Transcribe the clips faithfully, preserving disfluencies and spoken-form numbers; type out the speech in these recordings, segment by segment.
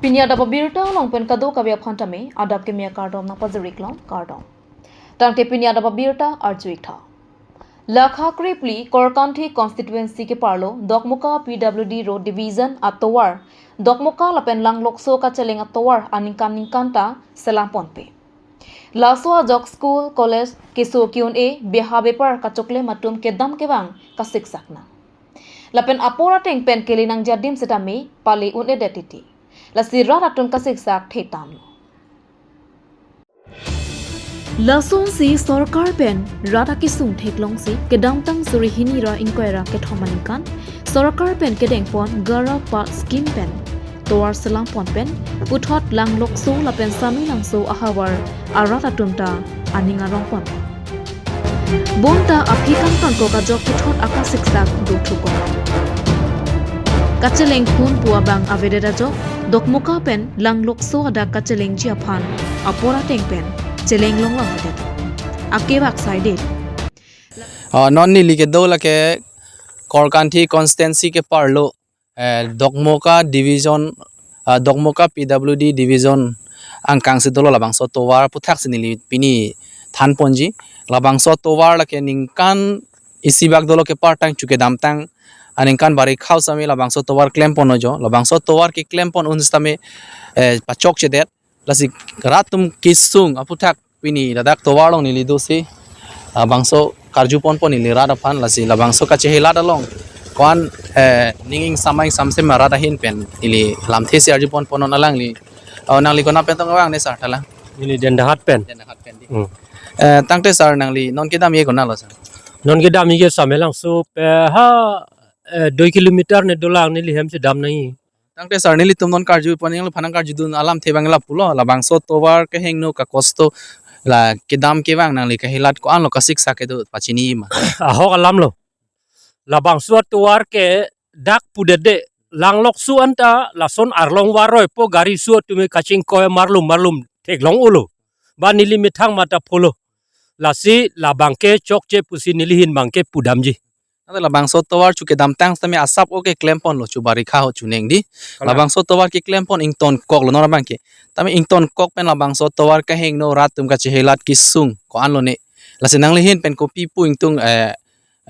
Pini adap abirta along pen kadokave aphan tame adap keme akardom nangpajir-ik long, kardom. Tangte pini adap abirta arju-ik tha. Lakha krephli Korkanthi constituency keparlo Dokmoka P W D Road Division atovar, Dokmoka lapen Langlokso kacheleng atovar aningkan ningkan ta selam ponpe. Laso ajok school, college, keso ke-un-e, beha bepar kachoklem atum kedam kevang kasiksak nang. Lapen apor ateng pen kele nangji adim setame pale un-edet titi. Lasi rat atum kasiksak thetamlo. Lasonsi sorkar pen rat akesung theklongsi kedamtang suri hini ra ingkoi ra kethom aningkan sorkar pen kedengpon Ghar Pakke scheme pen tovar selam pon pen puthot Langlokso lapen Samelangso ahavar arat atum ta aning arong pon. Bonta aphi kangtangkok ajok kethot akasiksak dothukok. Kacheleng phun pu abang avedet ajok Dokmoka pen Langlokso adak kachelengji aphan apor ateng pen cheleng longlong avedet. Akevak saide. Ah, non neli kedo lake Korkanthi constituency keparlo, eh, Dokmoka division, ah, Dokmoka P W D division angkangsi dolo labangso tovar aputhaksi neli pini thanponji. Labangso tovar lake ningkan isibak dolo kepartang chu kedamtang aningkan barikha setame labangso tovar klem pon ojo. Labangso tovar keklem pon un setame, eh, pachokchedet. Lasi rat atum kesung aputhak pini ladak tovar along neli dosi, ah, bangso karju ponpo neli rat aphan, lasi labangso kachehelat along ko-an, eh, ning ingsam samse ma rat ahin pen neli lamthe si arju ponpo non alangli. Oh, nangli konat pen tong vang ne sir thala? Neli Dendahat pen. Dendahat pen di. Hmm. Eh, tangte sir nangli non kedamji konatlo sir? Non kedamji ke Samelangso pe ha, eh, dui kilometer ne dolang neli hem si dam nangji. Tangte sir nelitum non karju pon nangli aphan nangkarjudun alamthe abang lapulo, labangso tovar kehingno kakosto la kedam kevang nangli kahelat ko-anlo kasiksak kedo pachini ma? Ahok alamlo. Labangso atovar ke dak pudede Langlokso anta lason arlong varoi po gari su atum kachingkoi marlum marlum theklong ulo. Ba neli methang mata pholo. Lasi labang ke chokche pusi neli ahin abang ke pudamji. Ante labangso tovar chu kedamtang setame asap o keklem ponlo chu barikha ho chu neng di. Kalang. Labangso tovar keklem pon ingtonkoklo non abang ke. Tame ingtonkok pen labangso tovar kehingno rat atum kachehelat kesung ko-anlo ne? Lasi nangli ahin pen kopi pu ingtung, eh,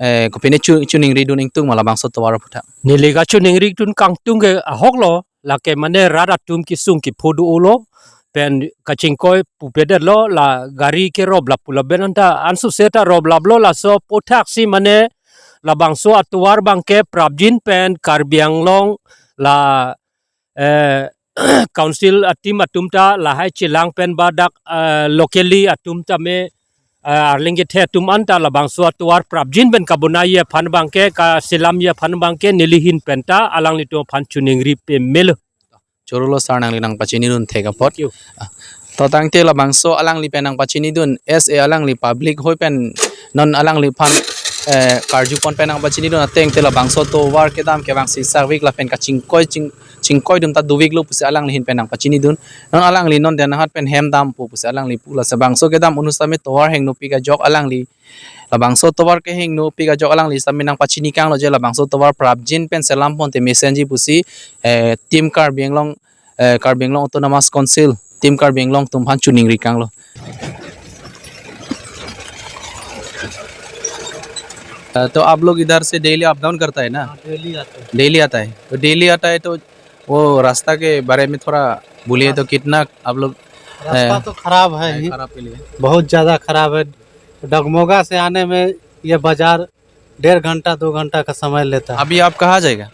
eh, kopi ne chu, choningridun ingtung ma labangso tovar aputhak? Neli kachoningridun kangtung ke ahoklo, lake mane rat atum kesung kephodu ulo, pen kachingkoi pupedetlo, la gari kerop lapu lapen anta ansose ta rop laplo, laso aputhaksi mane labangso atovar abang ke prapjin pen Karbi Anglong la, eh, council a-team atum ta lahai chelang pen ba dak, eh, locally atum tame, eh, arleng kethe atum anta labangso atovar prapjin pen kabonai aphan abang ke kaselamji aphan abang ke neli ahin pen ta alanglitum aphan choningri pamelo. Chorolo sir nangli nangpachinidun thek apot. Thank you. Ah, to tangte labangso alangli pen nangpachinidun as a alangli public hoi pen non alangliphan, eh, karju pon pen nangpachinidun ateng te labangso tovar kedam kevang siksak-ik lapen kachingkoi ching, chingkoi atum ta dovik-lo pusi alangli ahin pen nangpachinidun. Non alangli non Dendahat pen hem dampo pusi alangli pu, lasi labangso kedam un setame tovar hingno pik ajok alangli, labangso tovar kehingno pik ajok alangli setame nangpachini kanglo je labangso tovar prapjin pen selam ponte mesenji pusi, eh, Team Karbi Anglong, eh, Karbi Anglong Autonomous Council, Team Karbi Anglong atum aphan choningri kanglo. अ, तो आप लोग इधर से daily up down करता है ना? हाँ, डेली आता है। डेली आता है। तो डेली आता है तो वो रास्ता के बारे में थोड़ा बोलिए तो, रास-, कितना आप लोग, रास्ता अ, तो खराब है है, ही। खराब के लिए। बहुत ज़्यादा खराब है। डगमोगा से आने में ये बाजार डेढ़ घंटा, दो घंटा का समय लेता है। अभी आप कहाँ जाएगा?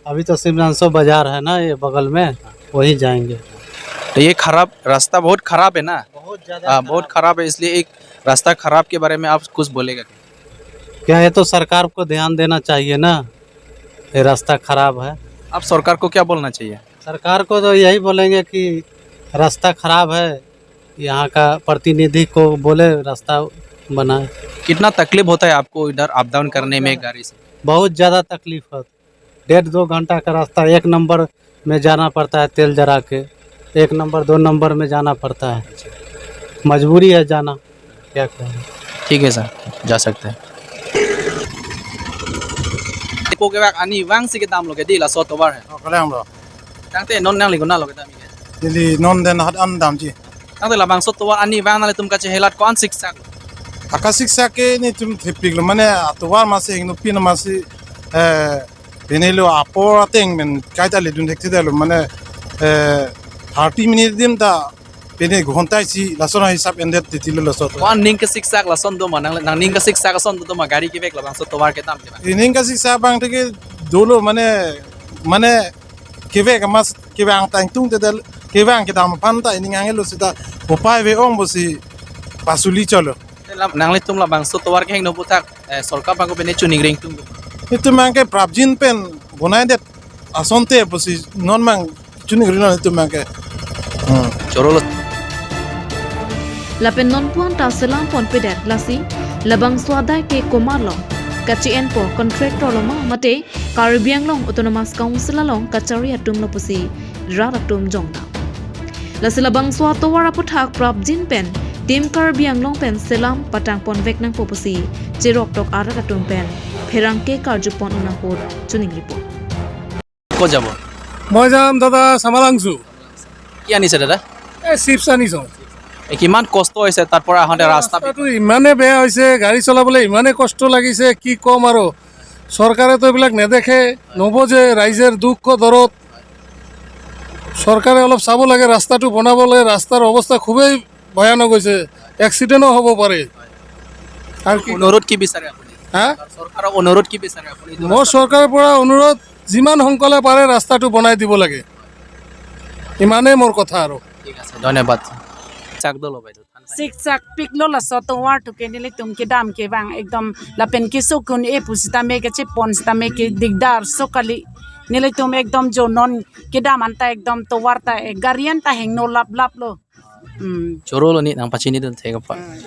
अभी तो सिमरांसो बाजार है ना ये बगल में, वहीं जाएंगे। तो ये खराब, रास्ता बहुत खराब है ना? बहुत ज़्यादा हाँ, बहुत खराब। खराब है, इसलिए एक रास्ता खराब के बारे में आप कुछ बोलेगा क्या? क्या ये तो सरकार को ध्यान देना चाहिए ना, ये रास्ता खराब है। आप सरकार को क्या बोलना चाहिए? सरकार को तो यही बोलेंगे कि रास्ता खराब है, यहाँ का प्रतिनिधि को बोले रास्ता बनाए। कितना तकलीफ होता है आपको इधर अप डाउन करने में गाड़ी से? बहुत ज़्यादा तकलीफ है। डेढ़ दो घंटा का रास्ता एक नंबर में जाना पड़ता है, तेल जरा के एक नंबर, दो नंबर में जाना पड़ता है। मजबूरी है जाना, क्या करें। ठीक है सर, जा सकते हैं। Ko kevak ani vangsi kedamlo ke di laso tovar hai. Oh, kalang lo. Tangte non nangli konatlo kedamji ke? Neli non den hat an damji. Tangte labangso tovar arni vang nanglitum kachehelat ko-an siksak? Akasiksak ke netum thepiklo, mane atovar masi hingno pin masi, eh, pine lo apor ateng men kaita ledun thekthedetlo, mane, eh, thirty minute adim ta pine ghonta isi lason hisap endet titilo lason. Ko-an ning kasiksak lason doma, nang, nangning kasiksak ason doma gari kevek labangso tovar kedam ke bang? Ining kasiksak abang theke dolo, mane, mane kevek amas kevang tang tung tedel kevang kedam aphan ta ining angelo seta upai ave-ong pusi pasuli cholo. Te lam, nanglitum labangso tovar kehingno aphuthak, eh, sorkar abang ko pine choningri ingtung? Itum abang ke prapjin pen bonaidet asonte pusi non abang choningri non itum abang ke. Hmm. Chorolo. Lapen non puan ta selam ponpedet lasi labangso adai ke komat lo, kachi-enpo, contractor lo ma mate Karbi Anglong Autonomous Council along kachari atum lo pusi rat atum jongdam. Lasi labangso atovar aphuthak prapjin pen Team Karbi Anglong pen selam patang ponvek nangpo pusi cheroktok arat atum pen pherangke karjupon un ahut choningripo. ক'ত যাব? মই যাম দাদা চামালাংচু। কি আনিছে দাদা? এই চিপছ আনিছোঁ। এ, কিমান কষ্ট হৈছে তাৰ পৰা আহোঁতে ৰাস্তা? ৰাস্তাটো ইমানে বেয়া হৈছে, গাড়ী চলাবলৈ ইমানে কষ্ট লাগিছে, কি ক'ম আৰু। চৰকাৰেতো এইবিলাক নেদেখে, নুবুজে ৰাইজৰ দুখ দৰদ। চৰকাৰে অলপ চাব লাগে, ৰাস্তাটো বনাব লাগে। ৰাস্তাৰ অৱস্থা খুবেই ভয়ানক হৈছে, এক্সিডেণ্টো হ'ব পাৰে। আৰু কি? অনুৰোধ কি বিচাৰে আপুনি? হা? চৰকাৰক অনুৰোধ কি বিচাৰে আপুনি? এইটো মই ৰাস্তা চৰকাৰৰ পৰা অনুৰোধ, যিমান সোনকালে পাৰে ৰাস্তাটো বনাই দিব লাগে, ইমানেই মোৰ কথা আৰু। ঠিক আছে, ধন্যবাদ। চাক দলো বাইদেউ। Siksak piklo laso tovar tu ke nelitum kedam ke bang ekdom lapen kesukun e pusitame kachepon sitame ke digdar so kali. Nelitum ekdom jo non kedam anta ekdom tovar ta, eh, gari anta hingno laplap lo. Hmm. Chorolo ni nangpachinidun thek apa. Hmm.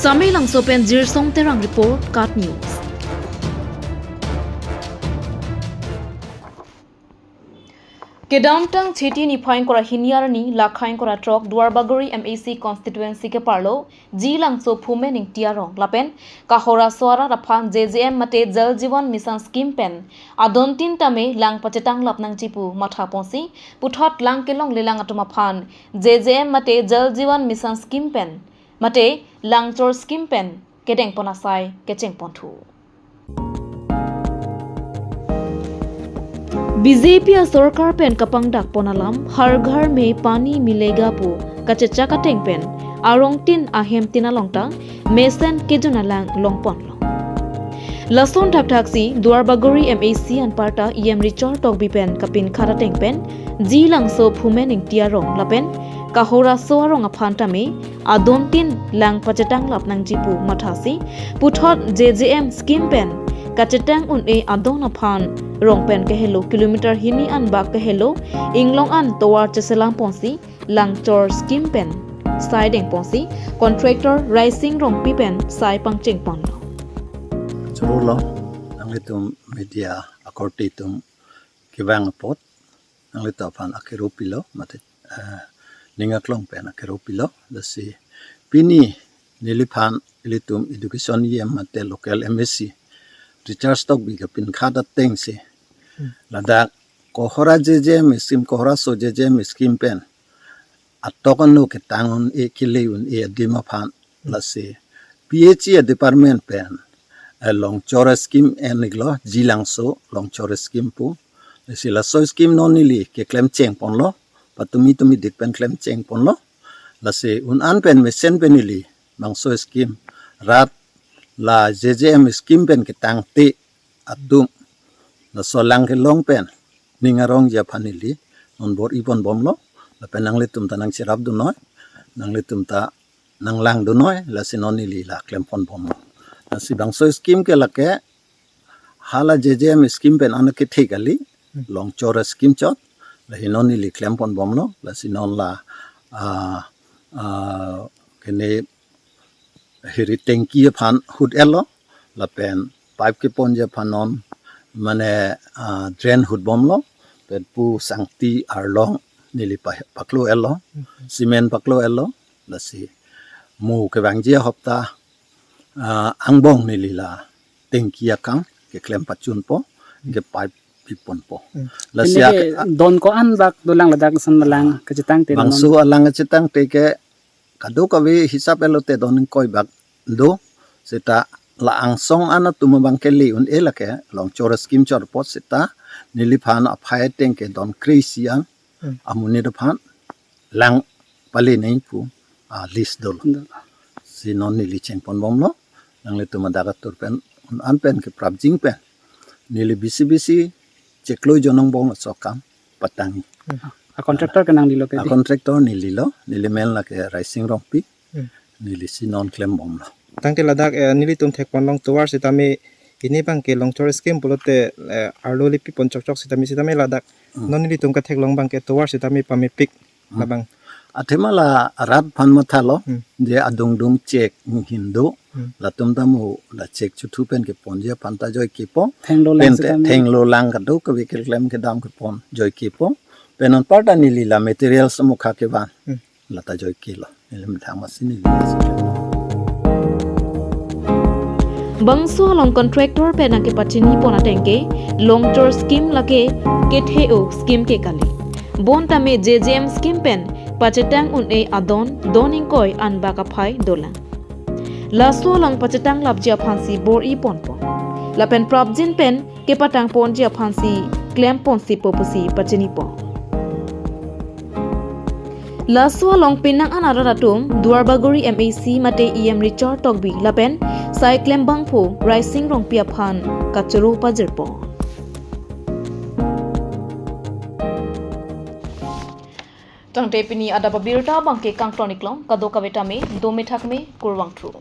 Samelangso pen Jirsong Terang report, KAT News. Kedamtang Chiti niphai ingkoi ra hini arni, lakha ingkoi ra throk, Duarbagori M A C constituency keparlo Jilangso Phumen Ingti arong lapen Kahora so arat aphan J J M mate Jal Jeevan Mission scheme pen adontin tame lang pachetanglap nangji pu mathaponsi puthot lang kelonglelang atum aphan J J M mate Jal Jeevan Mission scheme pen mate langchor scheme pen kedengpon asai kechengponthu. B J P asorkar pen kapangdakpon alam Har Ghar Mein Pani Milega pu kachechak ateng pen arongtin ahemtin along ta mesen kejun alang longponlo. Lason thakthaksi Duarbagori M A C anparta E M Richard Tokbi pen kapinkhat ateng pen Jilangso Phumen Ingti arong lapen Kahora so arong aphan tame adontin lang pachetanglap nangji pu mathasi puthot J J M scheme pen kachetang un-e adon aphan rong pen kehelo kilometer hini an bak kehelo inglong an tovar cheselamponsi langchor scheme pen sai dengponsi contractor Raising Rongpi pen sai pangchengponlo. Chorolo, nanglitum media akorte atum kevang apot nanglitum aphan akero pilo, mate, eh, ning aklong pen akero pilo, lasi pini neliphan ilitum education E M mate local M A C Richard Tokbi kapinkhat atengsi, hmm, ladak Kahora J J M scheme, Kahora so J J M scheme pen atok anu ketang un-e, kele un-e adim aphan, hmm, lasi P H E department pen, eh, longchor scheme en-iklo, Jilangso longchor scheme pu. Lasi laso scheme non neli keklem chengponlo, patumi tumi dik pen klem chengponlo. Lasi un an pen mesen pen neli bangso scheme rat la J J M scheme pen ketangte atum laso lang kelong pen ning arongji aphan neli non bor-iponbomlo, lapen nanglitum ta nangcherapdunnoi, nanglitum ta nanglangdunnoi, lasi non neli la klemponbomlo. Lasi bangso scheme ke lake hala J J M scheme pen an kethe kali, hmm, longchor scheme chot, lahi non neli klemponbomlo, lasi non la, ah, ah, kene hiri tanki aphan hut-etlo, lapen pipe keponji aphan non mane, ah, drain hutbomlo, pen pu sangti arlong neli pa-, paklo-etlo, cement paklo-etlo, lasi mo kevangji ahopta, ah, angbong neli la tanki akam keklem pachunpo, ke pipe piponpo. Hmm. Lasi pini ke ak- don ko-an bak dolang ladak ason alang kachetangte bangso alang kachetangte ke kadokave hisap elote don ingkoi bak do, seta la angsong an atum abang ke le un-e lake Longchor scheme chorpot seta neliphan aphai ateng ke don kre-isi an. Hmm. Amonit aphan lang pale nangji pu, ah, list dolo. Dolo. Si non neli chengponbomlo, nanglitum adak atur pen, un-an pen ke prapjin pen neli bisi bisi chiklo jon angbong laso akam patang. Hmm. A contractor ke nanglilo ke a di? Contractor nelilo, neli men lake Raising Rongpi. Hmm. Neli si non klembomlo. Tangte ladak, eh, nelitum thekponlong tovar sitame, pini abang ke Longchor scheme pulote, eh, arlo le pipon chokchok sitame, sitame ladak. Hmm. Non nelitum katheklong abang ke tovar sitame pamepik. Hmm. Labang. Athema la rat aphan mathalo, hmm, je adungdung chek hin do, hmm, latum ta mo la chek chuthu pen keponji aphan ta joikepo. Thenglo lang pente sitame. Thenglo lang kadokave keklem kedam kepon joikepo. Pen anparta neli la materials mukha kevan. Hmm. Lata joikelo. Neli methang masi neli. Bangso along contractor pen nangkepachinipon ateng ke Longchor scheme lake kethe-o scheme ke kali. Bonta me J J M scheme pen pachetang un-e adon don ingkoi an bak aphai dolang. Laso along pachetang lapji aphansi bor-iponpo. Lapen prapjin pen kepatangponji aphansi klemponsipo pusi pachinipo. Laso along penang an arat atum Duarbagori M A C mate E M Richard Tokbi lapen sai klembangpo Raising Rongpi aphan kachoro pajirpo. Tangte pini adap abirta abang ke kangton iklong, kadokave tame dome thakme, kurvangthu.